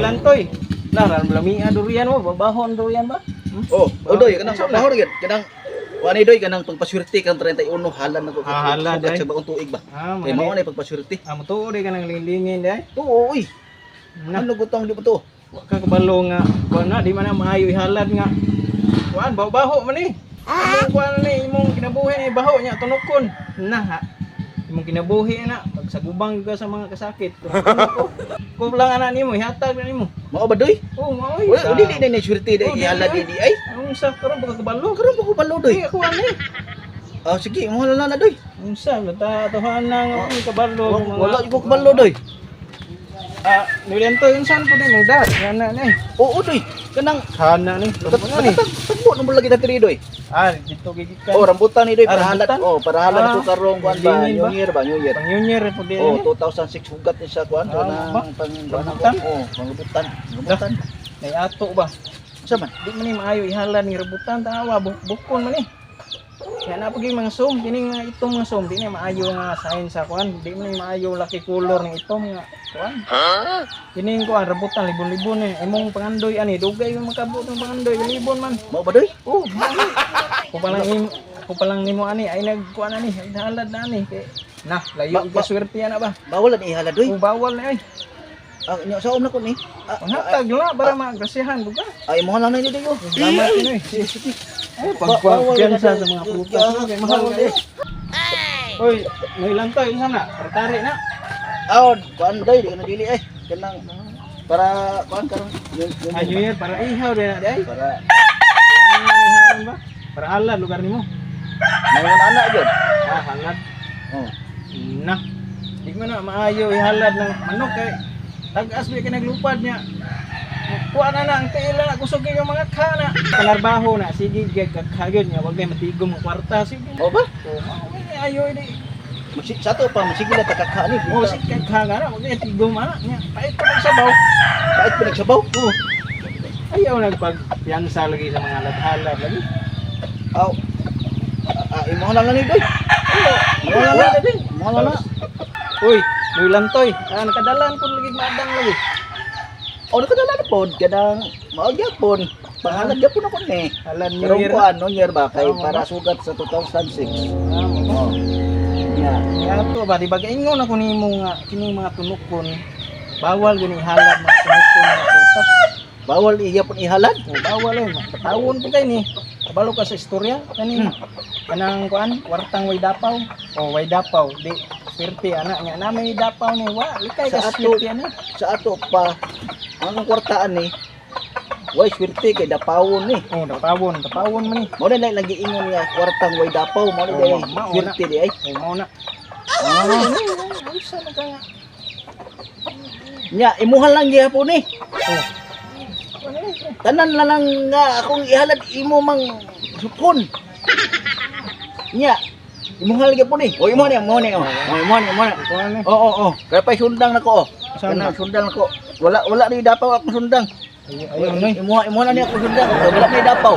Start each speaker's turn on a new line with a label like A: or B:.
A: Lantoy. Lah, lamia durian mo, babahon durian ba? Hmm?
B: Oh, oh doy, kanang sa bahor gyud, kanang kuan ni doy, kanang pagpaswerte kang 31 halan nako.
A: Ah, halan,
B: sukat
A: day.
B: sa bagong tuig ba.
A: Ah,
B: Kay mao
A: mga
B: na pagpaswerte.
A: Ah, mutuo di ka nang linglingin day.
B: Oo, oy.
A: Na,
B: Ano gutong di pa to?
A: wa ka kabalo nga kuan na di man na maayo ihalad nga. Kuan baho-baho man ni. Imong kuan ni imong kinabuhi ni baho nya tunukon. Na ha. Imong kinabuhi na pagsagubang ka sa mga kasakit. Tunok ko. Ko lang ana nimo ihatag na nimo.
B: Mao ba doy?
A: Oh, mao oy.
B: Wala dili na ni swerte
A: Oh,
B: day
A: dili,
B: ihalad
A: ay.
B: di ay.
A: Unsa karon baka kabalo?
B: Karon pa ko balo
A: Di
B: doy.
A: ako ani.
B: Ah, sige, mo na na doy.
A: Unsa bata tuhan na nga akong kabalo mga
B: Wala jud ko kabalo doy.
A: Ah, nilanto unsan po din dat. Kana ni.
B: Oo doy, kanang
A: Kana ni. Ano ni?
B: tagbo na mo lagi ta diri doy.
A: Ah, dito gigikan.
B: Oh, rambutan ni doy
A: Ah,
B: para halad.
A: rambutan?
B: Oh, para halad
A: Ah,
B: ko karong kuan ba,
A: lingin
B: New
A: ba?
B: Year ba, New Year.
A: Pang New Year po din.
B: Oh,
A: ni.
B: 2006 hugat ni sa kuan
A: Ah,
B: kanang
A: ba?
B: pang
A: Rambutan?
B: Oh, rambutan. Rambutan.
A: Nay ato ba?
B: Sa man?
A: Di man ni maayo ihalad ni rambutan tawa bukon man ni. Kaya na pag mga som, kining mga itong mga som, di na maayo nga sign sa kuan, di man ni maayo laki color ng itom nga kuan. Kining kuan rambutan libon-libon ni imong pangandoy ani dugay yung makabot ng pangandoy libon man.
B: Mao ba doy?
A: Oh, mao. Ko pa lang im ko pa lang nimo ani ay nagkuan ani, ay nahalad na ani kay na layo ka swerte ana ba.
B: Bawal na ihalad doy.
A: Oh, bawal na ay.
B: Ah, nya sa na ko ni. Ah,
A: Pangatag na para magrasyahan buka.
B: ay mo lang na ni doy. Oh.
A: Salamat ni. Ay, pagkuan sa mga prutas no, kay mahal kay. Oy, may lantoy unsa na? Tari na.
B: Ah, kuan doy, di ka na dili ay. Kanang para kuan karon.
A: Ay, New Year para ihaw din na day.
B: Para
A: Ano ihaw ba? Para halad lugar nimo.
B: may mga anak gyud.
A: Ah, halad.
B: Oh.
A: Na. Di man na maayo ihalad ng manok kay tag-as ba kay naglupad niya. Kuha na na ang tiil na kusog kay mga kana. Panarbaho na sige gyud kagayod niya wag kay matigom ang kwarta sige.
B: Mao ba?
A: Oh, mao ni ayo ini.
B: Masi sa to pa masige na takaka ni.
A: Oh, sige kag na wag kay tigom ana niya. Pait pa magsabaw.
B: Pait pa nagsabaw.
A: Oh. Ayaw nagpagpiyansa lagi sa mga halad-halad lagi.
B: Aw. Ah, imo lang na ni doy. Imo lang na. Imo lang na.
A: Uy, may lantoy. Ah, nakadalan ko lagi maadang lagi.
B: Oh, nakadala na pod kanang mao gyapon. Panghalad gyapon ako ni.
A: Halad New
B: Karong
A: Year.
B: kuan no year ba kay
A: Oo,
B: para sugat sa 2006.
A: Ah, mao.
B: Oh. Yeah.
A: Kaya to ba, di ba ingon ako nimo nga kining mga tunukon bawal gani halad mga tunukon nga prutas.
B: Bawal iya pon ihalad.
A: O, bawal ay patawon po kay ni. Kabalo ka sa istorya kani kanang kuan kwartang way dapaw. O way dapaw di swerte ana nya na may dapaw ni wa likay
B: Sa
A: ka
B: ato.
A: swerte ana.
B: Sa ato pa ang kwartaan ni way swerte kay dapawon ni.
A: O dapawon, dapawon man ni.
B: Mao na lang lagi ingon nga kwartang way dapaw mao na
A: Oo,
B: day
A: mao na.
B: swerte di ay.
A: O mao na.
B: Ah.
A: Unsa man ka nga?
B: Nya imuhan lang gihapon ni.
A: O. Ano ni?
B: Tanan na lang nga akong ihalad imo mang supon. Nya imuhan lang gihapon ni. O imuhan ni, imuhan ni. Oh, imuhan ni, imuhan ni.
A: Kuan ni.
B: Oo, oo, oo. Kaya pa sundang nako. Oh.
A: Saan
B: Kanang sundang nako. Wala wala ni dapaw akong sundang.
A: Ayo ni.
B: Imuha imuha na ni akong sundang. Wala ni dapaw.